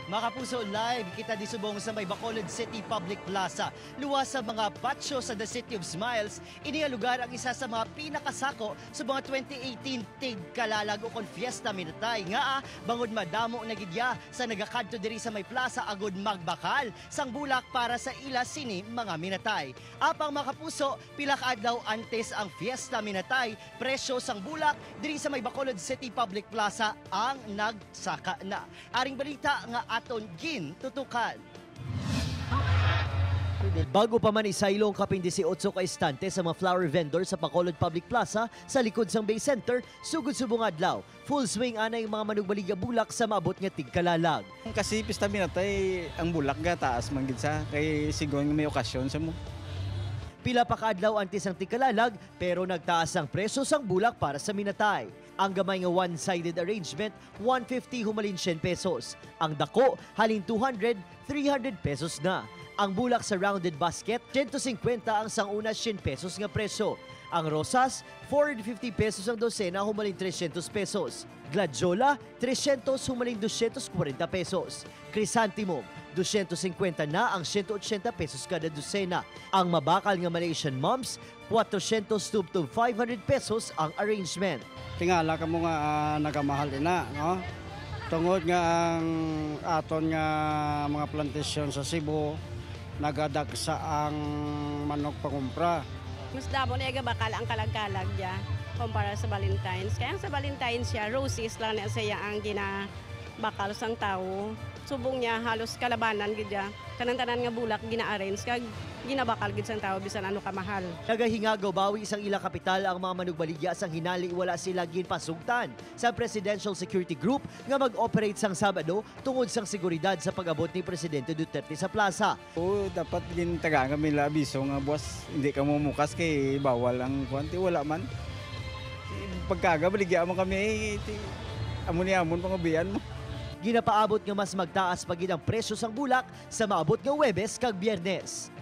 Mga kapuso, live kita di subong sa may Bacolod City Public Plaza. Luwas sa mga patio sa The City of Smiles, ini nga lugar ang isa sa mga pinakasako sa mga 2018 Tig Kalalag o kon Fiesta Minatay. Nga bangod madamo na gidya sa nagakadto diri sa may plaza agod magbakal sang bulak para sa ila sini mga minatay. Apang, mga kapuso, pila ka adlaw antes ang Fiesta Minatay, presyo sang bulak diri sa may Bacolod City Public Plaza ang nagsaka na. Aring balita nga aton gin tutukan. Bago pa man isaylo ang kapin 18 ka estante sa mga flower vendor sa Bacolod Public Plaza sa likod sang Bay Center, sugod subong adlaw. Full swing anay ang mga manugbaligya bulak sa maabot nga tigkalalag. Kasi pista minatay, ang bulak ga taas man gid sa kay sigon nga may okasyon sa mo. Pila pa kaadlaw antes ang tigkalalag, pero nagtaas ang presyo sang bulak para sa minatay. Ang gamay nga one-sided arrangement, 150 humalin 100 pesos. Ang dako, halin 200, 300 pesos na. Ang bulak sa rounded basket, 150 ang sanguna 100 pesos nga presyo. Ang rosas, 450 pesos ang dosena humalin 300 pesos. Gladiola, 300 humalin 240 pesos. Chrysanthemum, 250 na ang 180 pesos kada dosena. Ang mabakal nga Malaysian mums, 400 to 500 pesos ang arrangement. Tingala ka mo nga nagamahal din na, no? Tungod nga ang aton nga mga plantasyon sa Cebu, nagadagsa ang manok pangumpra. Mas damo na bakal ang kalag-kalag ya kumpara sa Valentine's. Kaya ang sa Valentine's siya, roses lang na siya ang ginabakal sang tao. Subong niya halos kalabanan gid ya. Tanan-tanan nga bulak gina-arrange kag ginabakal gid sang tao bisan ano kamahal. Nagahingagaw bawi isang ilang kapital ang mga manugbaligya sang hinali wala sila ginpasugtan sa Presidential Security Group nga mag-operate sang Sabado tungod sang seguridad sa pag-abot ni Presidente Duterte sa plaza. O dapat gintagaan kami la abiso nga buwas hindi ka mumukas kay bawal ang kwanti, wala man. Pagkaga baligya mo kami eh, amo ni amon pangubian mo. Ginapaabot nga mas magtaas pa gid ang presyo sang bulak sa maabot nga Huwebes kag Biyernes.